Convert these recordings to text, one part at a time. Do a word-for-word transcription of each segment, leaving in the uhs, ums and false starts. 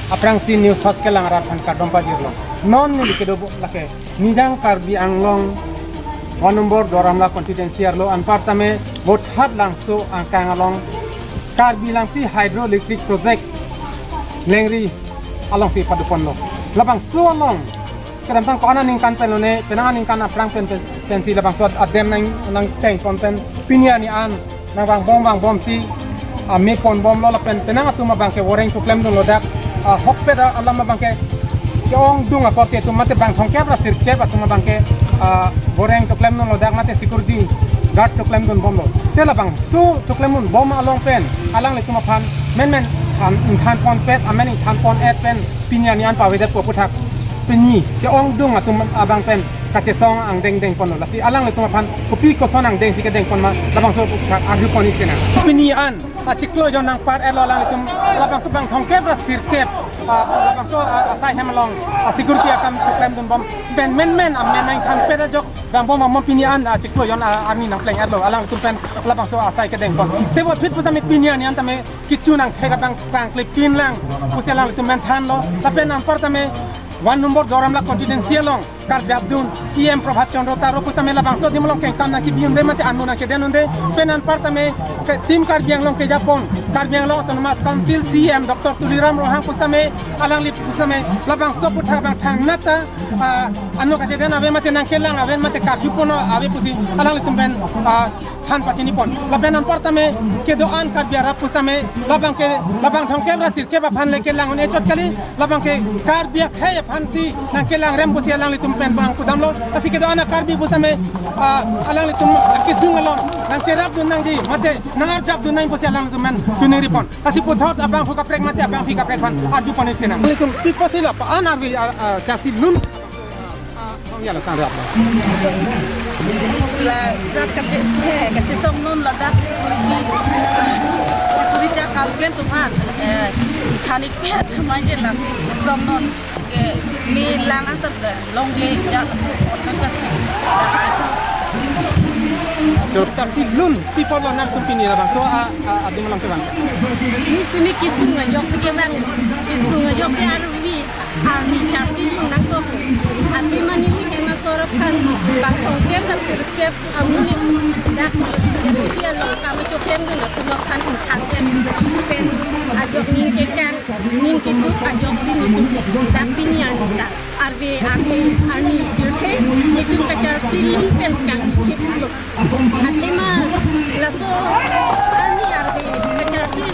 Aphrangsi News House kelang arat aphan kardom pajirlo. Non neli kedo lake Nijang Karbi Anglong one number Duar Amla constituency arlo anparta me Vothatlangso Langso angkang along Karbi Langpi Hydroelectric Project Lengri alongsi padoponlo. Labangso along kedamtang ko-an aningkan pen lone, penang aningkan aphrang pen, pen, pensi labangso adem nang, nangtengpon pen pini arni an nangvangbom vangbomsi, ah, mepon bomlo lapen penang atum abangke voreng choklemdunlo dak, ah, ahokpet alam abangke ke-ongdung akorte atum mate bang thomkep ra sirkep atum abangke, ah, voreng choklemdunlo dak mate security guard choklemdunbomlo. Te labangso choklemdunbom along pen alanglitum aphan menmen, am, ingthanponpet, amen ingthanpon-et pen pini arni an pavedetpo aputhak pini ke-ongdung atum abang pen kachesong angdeng dengponlo. Lasi alanglitum aphan kopi koson angdengsi kedengpon ma labangso aputhak arjupon-ik sinang. Pini an achiklo jon nangpar-etlo alanglitum, labangso bang thomkep ra sirkep, ah, labangso, ah, asai hem along, ah, security akam choklemdunbom pen menmen amen nangthanpet ajok vangbom vangbom pini an achiklo jon, ah, arni nangpleng-etlo alanglitum pen labangso asai kedengpon. Tebol phit pusitame pini arni an tame kecho nangthek abang kangklipinlang pusi alanglitum men thanlo. Lapen anparta me one number Duar Amla constituency along karjapdun E M Prabhat Chandra Taro pusitame labangso adim along kengkam nangkebi-unde mate ano nangchedendunde. Pen anparta me ke Team Karbi Anglong kejapon Karbi Anglong Autonomous Council C E M Doctor Tuliram Ronghang pusitame alangli pusitame labangso aputhak abang thangnat ta, ah, ano kachedeng ave mate nangkelang ave mate karjupon ave pusi alanglitum pen, ah, than pachinipon. Lapen anparta me kedo-an Karbi arat pusitame labangke labang thomkep ra sirkep aphan le kelang un-e chot kali, labangke Karbi akhei aphansi nangkelangrem pusi alanglitum pen bang pudamlo. Lasi kedo-an a-Karbi pusitame, ah, alanglitum akesung along nangcherapdun nangji mate nangarjapdun nang pusi alanglitum pen tuningripon. Lasi puthot abangphu kaprek mate abangpi kaprek aphan arjupon-ik sinang. Alanglitum pi apotsi la pa-an arve, ah, ah, charsi lun. Ah, ong ya la tang rap. La rat kate, eh, kachesongdun ladak security. Security akam klemtum aphan, eh, than-ikpet mai ke lasi songdun ke me lang nangthan longle jak otang kas. Charsi lun pi apotlo nangtum pini labangso a, a, adim along kevang? Neli kesung ajoksi kevang, kesung ajoksi arve arni charsi lun nangkok. Athema neli hem asor aphan bang thomkep ra sirkep amonit dak J C C along kam choklemdun atum aphan ingthang-et pen ajok ning kekang ning keduk ajoksi nelitum dak pini arni ta arve arni arni pirthe nelitum kacharsi lun pen kangchiplo. Athema laso arni arve kacharsi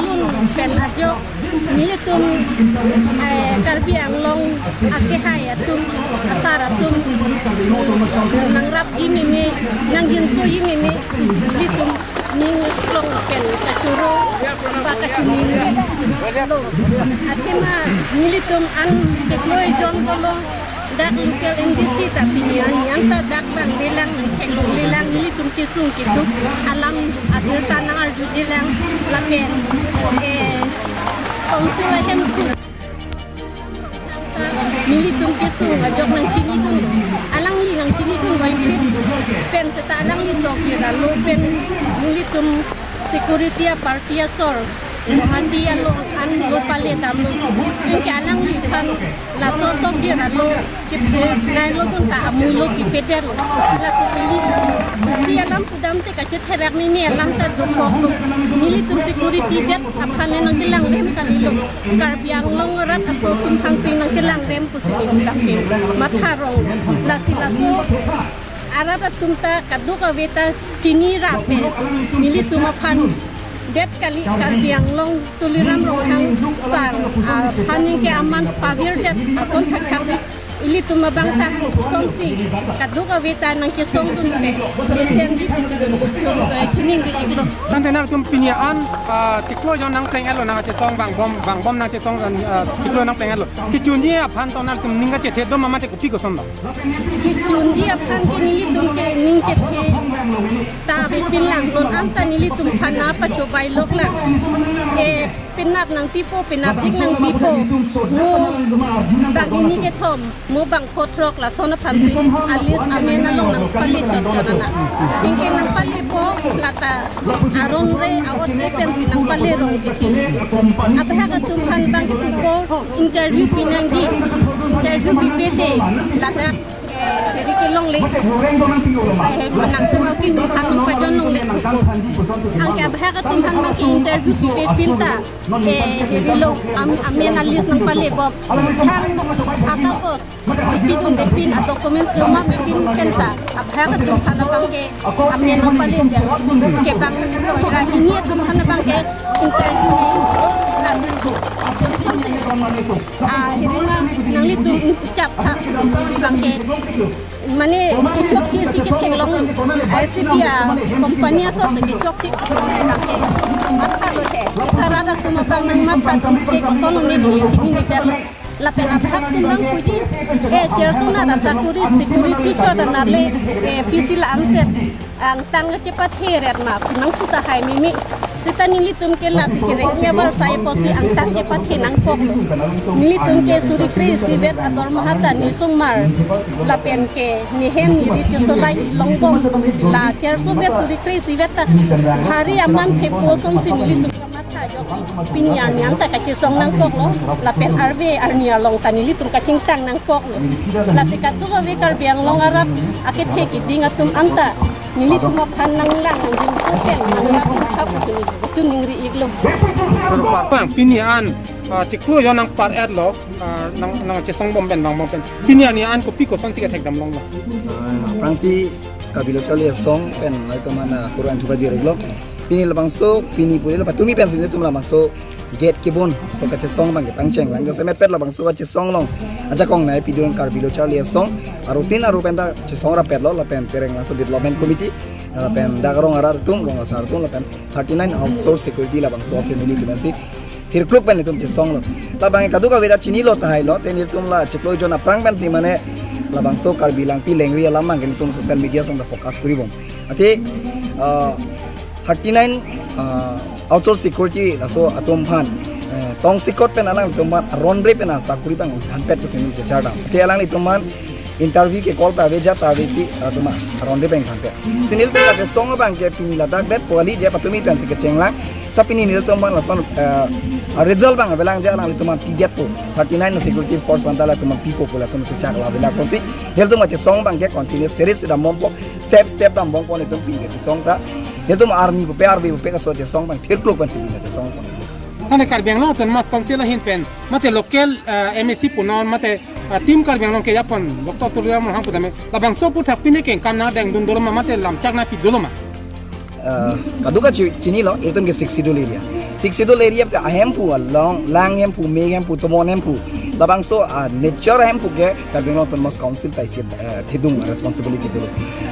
lun pen ajok nelitum, eh, Karbi Anglong akehai atum, asar atum, nangrapji meme, nangjinsoji meme, nelitum ning klong pen kachoro ba kachiningri lo. Athema nelitum an chiklo jon dolo, dak local M D C ta pini arni an ta dak bang lelang nangkhenglong lelang, nelitum kesung keduk alam abirta nangarjujelang lapen, eh, council ahem ku nelitum kesung ajok nangchinidun, alangli nangchinidun vaiphit pen seta alangli tokjir alo pen nelitum security a-party asor Guwahati along an lo pale damlo. Anke alangliphan laso tokjir alo ke, eh, nailodun ta amuilo pipedetlo. Laso ili isi alam pudam te kachetherak meme alam ta dokoklo. Nelitum security det aphan le nangkelangrem kalilo. Karbi Anglong arat aso atum aphansi nangkelangrem pusi nelitum lapen matha rong. Lasi laso arat atum ta kadokave ta chini ra pen nelitum aphan det kali, Karbi Anglong Tuliram Ronghang sar aphan anke aman pavirdet ason thakthak si ilitum abang ta sonsi kadokave ta nangchesongdun pen mesenji pusi, eh, choningri-iklo. Tangte nangtum pini an, ah, chiklo jon nangpleng-etlo, nangchesong vangbom, vangbom nangchesong, ah, chiklo nangpleng-etlo. Kechunji aphan tong nangtum ning kachethe do ma mate kopi koson do? Kechunji aphan ke nelitum ke ning chethe ta avepinlang, non anta nelitum aphan nangpachobai loklang. Eh, Penap nangpipo, penapdik nangpipo. Mo bang hini kethom, mo bang kothrok lason aphansi a list amen along nangpale chot chot ana. Anke nangpalepo lata aron re a-ot ke pensi nangpale rong ke. Abahak atum aphan bang ke ko interview pinangji, interview pipete lata eh, heri kelongle. Sai hem nangtum akimi aphan pajon longle. Anke abahak atum aphan bang ke interview pipe pinta. Eh, heri lo am, amen a list nangpale bom. Thang akakos pidunde pin, a-documents joma pipin penta. Abahak atum aphan bang ke amen nangpale dia. Ke bang lo hira hini atum aphan bang ke interview ni. Nah, ah, hiri ma nanglitum chap tha bang ke mane kechokche si ketheklong, eh, si dia company aso si kechokche si bang ke matha lo he. Sekarang atum abang nangmatha atum ke koson ne dulu chinine det lo. Lapen abahak atum bang puji, eh, chairso na da sakuri security chot da nale, eh, pisi la anset angtang kachepathe ret ma, nangpu tahai mimi. Seta nelitum ke lasi kereng ya bar sai posi angtang chepathe nangkok. Nelitum ke suri kre isivet adormaha ta nisung mar. Lapen ke nehem niri chesolai longbom si la chairso vet suri kre isivet ta hari aman thepo asonsi nelitum kamatha ajoksi pini arni anta kachesong nangkoklo. Lapen arve arni along ta nelitum kachingtang nangkoklo. Lasi kadokave Karbi Anglong arat akethe keding atum anta nelitum aphan nanglang nangjinso pen nanglang pen thap pusi neli choningri iklo. Bang pini an, ah, chiklo jo nangpar-etlo, ah, nang, nangchesong bom pen bang bom pen. Pini an ni an kopi kosonsi kethekdam longlo? Ah, aphrangsi Karbi Lo Charli Asong pen nangtum an, ah, kurang coba jiriklo. Pini labangso, pini puri lo patumi pensi nelitum labangso gate kebon aso kachesong bang ke pangcheng lang. Jasemet pet labangso kachesong along ajakong nangpidun Karbi Lo Charli Asong arutin aru penta chesong rapetlo lapen Terang Langso Development Committee lapen dak arong arat atum, rong asar atum lapen thirty nine outsource security labangso family atum pensi thirkluk pen itum chesonglo. Labang kadokave ta chinilo tahailo, te nelitum la chiklo jon aphrang pensi mane labangso Karbi Langpi Lengri alam bang ke nelitum social media along ta focus kori bom. Athe, ah, thirty nine, ah, outsource security laso atum aphan, eh, tongsekot pen alanglitum aphan aron re pen asakuri bang thanpet pusi neli chechar dam. Athe alanglitum aphan interview ke call ta ave ja ta ave si, ah, atum aron re pen thanpet. Si nelitum kachesong bang ke pini ladak det puali je patumi pensi kecheng lang. Sa pini nelitum aphan lason, eh, result bang avelang je alanglitum aphan pidetpo. Thirty nine security force aphan ta latum aphan pipo pu latum chechak la avelang pusi. Nelitum kachesong bang ke continue series dam bompo, step step dam bompo nelitum pini kachesong ta. Nelitum arni pupe arve pupe kaso chesong bang thirkluk pensi pini kachesong bang. Tane Karbi Anglong Autonomous Council ahin pen mate local, eh, M A C punon mate, eh, Team Karbi Anglong kejapon Doctor Tuliram Ronghang putame labangso aphuthak pine kengkam nangdengdun dolo ma mate lamchak nangpi dolo ma? Eh, kadokave chi-, chinilo, itum ke Sixth Schedule area. Sixth Schedule area ke ahemphu along, lang hemphu, me hemphu, tomon hemphu. Labangso, ah, nature hemphu ke Karbi Anglong Autonomous Council ta isi, eh, thedung responsibility dolo.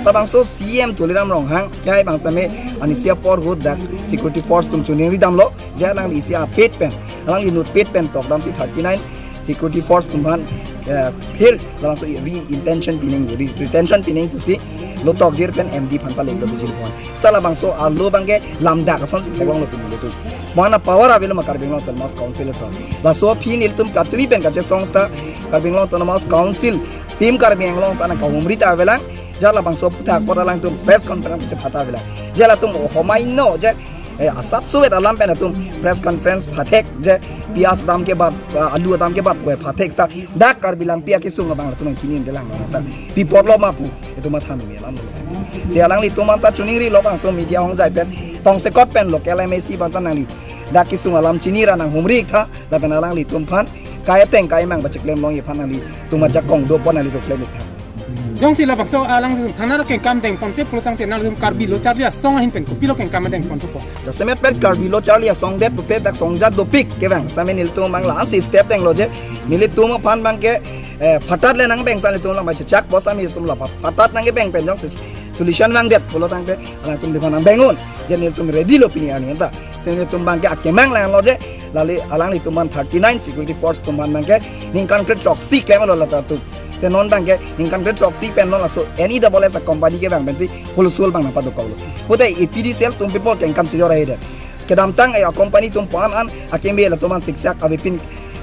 Labangso C M Tuliram Ronghang, kehai bang same anisia porhut dak security force atum choningri damlo, je alangli isi apet pen, alangli inutpet pen tok damsi thirty nine security force atum aphan, eh, phir labangso re-intention pining, re-, retention pining pusi lo tokjir pen M D aphan palenglo bijil pon. Seta labangso alo bang ke lamdak asonsi theklonglo pini nelitum. Mana power avelo ma Karbi Anglong Autonomous Council ason. Laso aphi nelitum patumi pen kachesong seta Karbi Anglong Autonomous Council Team Karbi Anglong aphan kahumri ta avelang. Je labangso aphuthak apot alangtum press conference chepha ta avelang. Je latum homai no je, eh, asap suet alam pen atum press conference phathek je pias dam ke bat, ah, alu dam ke bat pu phathek ta dak Karbi Langpi akesung abang latum chini je lang ta pi apotlo ma pu itum matha meme alam lo. Si alanglitum aphan ta choningrilo bangso media hongjai pen tongsekot pen local M A C aphan ta nangli dak kesung alam chini ra nanghumri tha lapen alanglitum aphan kai ateng kai mang pacheklem longji aphan nanglitum ajakong dopo nanglitum klem tha. Jongsi labangso alang thanar kengkam dengponpe pulo tangte nangtum Karbi Lo Charli Asong ahin pen kopilo kengkam dengponpo? Jasemet pet Karbi Lo Charli Asong det pupe dak songja dopik ke bang same nelitum bang la-ansi step denglo je nelitum aphan bang ke, eh, phatat le nangpeng sa nelitum la ma chechak bom sa nelitum la phatat nangkepeng pen jongsi solution vangdet pulo tangte alangtum diphan nangpeng un. Je nelitum ready lo pini arni anta. Si nelitum bang ke akemang langlo je lale alanglitum aphan thirty nine security force atum aphan bang ke ningkan kre throksi klemlo lata tu. Te non bang ke ningkan kre throksi pen non laso N E double S a company ke bang pensi wholesale bang nangpadokoklo. Pute A P D C L atum people kengkam chejor ahe det. Kedamtang e a-company atum pan an akimi latum an siksak avepin,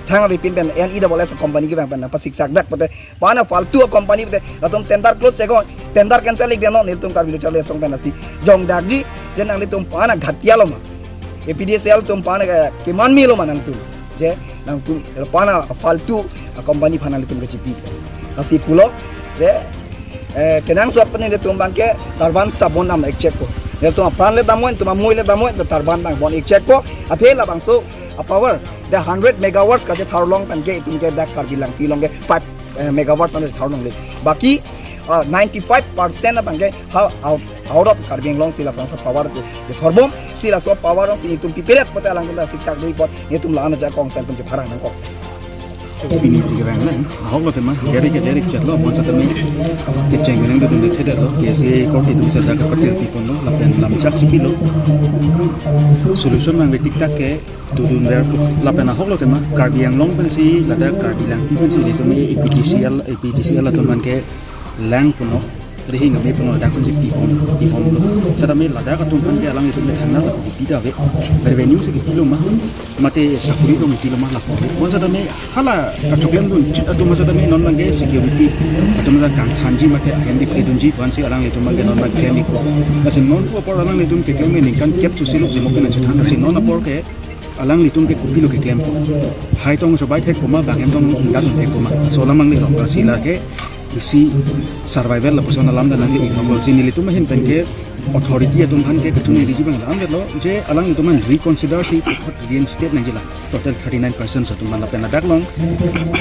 thang avepin pen N E double S company kevang pen apa siksak dak pute pan a faltu a-company pute latum tender close cheklo, tender cancel ik deno nelitum Karbi Lo Charli Asong pen asi jongdakji, je nanglitum pan a ghatia lo ma, A P D C L atum pan a keman melo ma nangtum, je nangtum pan a faltu a-company aphan nangtum kechipi. Asi pulo, je eh, kenangsot pen nelitum abangke turban sita bon dam ik chekpo. Nelitum apran le damnon, nelitum amoi le damnon, turban abang bon ik chekpo. Athe labangso a-power, the hundred megawatts kachethar long pen ke itum ke dak Karbi Langpi along ke five, eh, megawatts an chethar longle. Baki, ah, ninety-five percent abangke ha out, out of Karbi Anglong si labangso power ke, ke thorbom si laso power si itum piperet pute alangtum ta siksak dui pot, itum la-an ajakong sel pen chepharang nangkok. Pini si kevang lang, ahok lo tema, deri ke deri chat lo, bonsa temi kecheng nang dun de thede lo, K S A korte atum seta ke patir pi pon lo, lapen lam chak si pilo. Solution mang betik tak ke dun der lapen ahok lo tema, Karbi Anglong pensi, ladak Karbi Langpi pensi, itum A P D C L, A P D C L atum man ke lang pon lo. Rihing kami pun ladak pensi pibom, pibom lo. Setame ladak atum aphan ke alanglitum ke thangnat lapu kipi ta ave. Revenue si kipi lo ma, mate sakuri dong kipi lo ma lapu ave. Bonsa tame hala kachoklem dunchit atum setame non abangke security atum la kangthanji mate ahem diphe dunji, bonsi alanglitum abangke non abang klem ikpo. Lasi non pu apor alanglitum keklem ningkan kep susi lo jimo ke nangchethan, lasi non apor ke alanglitum ke kopilo keklem. Hai tong chobai thek poma, bang hem tong ingdam thek poma. So lam angle lo, lasi lake isi survival lapuson alam dan nangle iklo. Si nelitum ahin pen ke authority atum aphan ke kachini riji abang alam lo, je alanglitum aphan reconsider si puthot reinstate nangji la. Total thirty-nine persons atum aphan lapen ladak along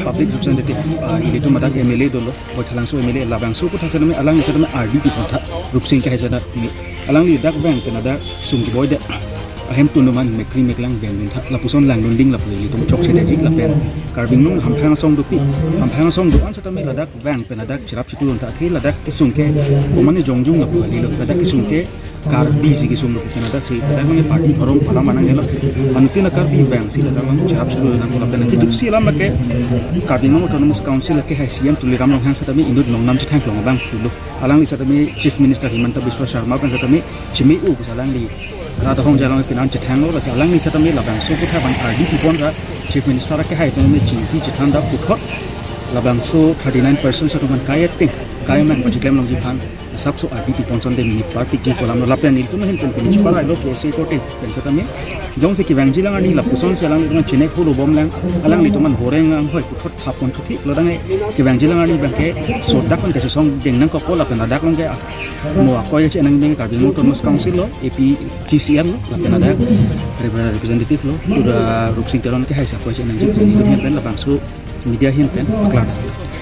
public representative, ah, ilitum ladak M L A dolo, Baithalangso M L A, labangso aphuthak setame alangli setame R D P aphuthak, Rupsing ke hai setame alangli dak vang pen ladak sung keboi de ahem tun atum aphan mekri meklang vang dun tha, lapuson lang dun ding lapu ilitum chokche detji lapen Karbi Anglong hamphang asong dopi, hamphang asong do-an setame ladak vang pen ladak cherap chitu dun tha, athe ladak kesung ke komatne jongjung lapu kalilo, ladak kesung ke Karbi si kesung lapu pen ladak si, ladak nang party forum pada manang helo, anuttin a-Karbi vang si ladak nang cherap chitu dun nang lapen nanti tuk si alam lake Karbi Anglong Autonomous Council lake hai C M Tuliram Ronghang setame inut longnam chethang klong abang pulo. Alangli setame Chief Minister Himanta Biswa Sarma pen setame chimi u bisa alangli rat ahong jalong pinan chethang lo, lasi alangli setame labangso aphuthak abang R D P pon ra Chief Minister ke hai tong me chingki chethan da puthot labangso thirty-nine persons atum aphan kai ting kai mang pachiklem longji aphan asapso R D P pon son de mi party ji kolam lo lapen ilitum ahin pen pen chiparai lo K S A korte pen setame jongsi kevangji lang arni lapuson si alanglitum chinek holo bom lang, alanglitum aphan boreng anghoi puthot thap pon thuthi lo dang e kevangji lang arni abangke sodak pen kachesong deng nangkokpo lapen ladak along ke mo akoi che nang deng Karbi Anglong Autonomous Council lo, A P D C L lo, lapen ladak rep-, representative lo, uda Rupsing Teron ke hai sa akoi che nangji pen ilitum ahin pen labangso media ahin pen paklar.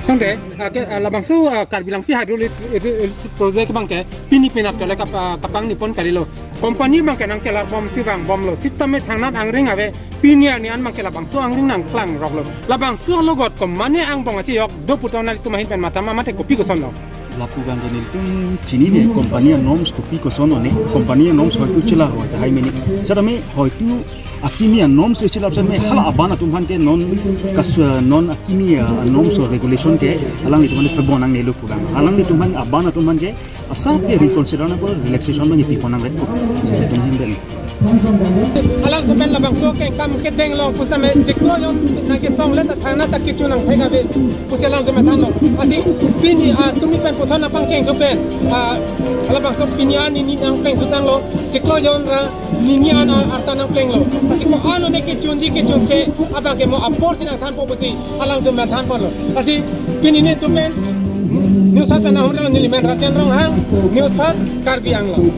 Tangte, ah, ke, ah, labangso, ah, Karbi Langpi Hydroelectric, eh, eh, project abangke pini penap tole kap-, ah, kapangni pon kalilo. Company abangke nangchelar bom si vang bomlo. Sitame thangnat angring ave, pini arni an abangke labangso angring nangklang roklo. Labangso alogot komatne angbong achejok do pu tong nanglitum ahin pen matha ma mate kopi koson lo? Lapu abangke nelitum chinine company a-norms kopi koson lo ne, company a-norms hoitu chela ho ta hai mene. Setame hoitu akimi a-norms si chela setame hala aban atum aphan ke non kas-, non akimi a-norms or regulation ke alanglitum aphan pebon nangnelo pu abang. Alanglitum aphan aban atum aphan ke asap ke reconsider nangpo, relaxation abang pi pon nang ret pu. Nelitum ahin pen. Alangtum pen labangso kengkam kedeng long pusitame chiklo jon nangkesong le ta thangnat ta kitu nangthek ave pusi alangtum pen thanlo. Lasi pini, ah, tumi pen puthot nangpangcheng thu pen, ah, labangso pini an nini nangpeng thutanglo, chiklo jon ra nini an ar-, arta nangplenglo. Lasi ko-an one kechunji kechunche abangke mo apor si nangthanpo pusi alangtum pen than ponlo. Lasi pini nelitum pen News Fast pen ahum relo neli men Rajen Ronghang, News Fast Karbi Anglong.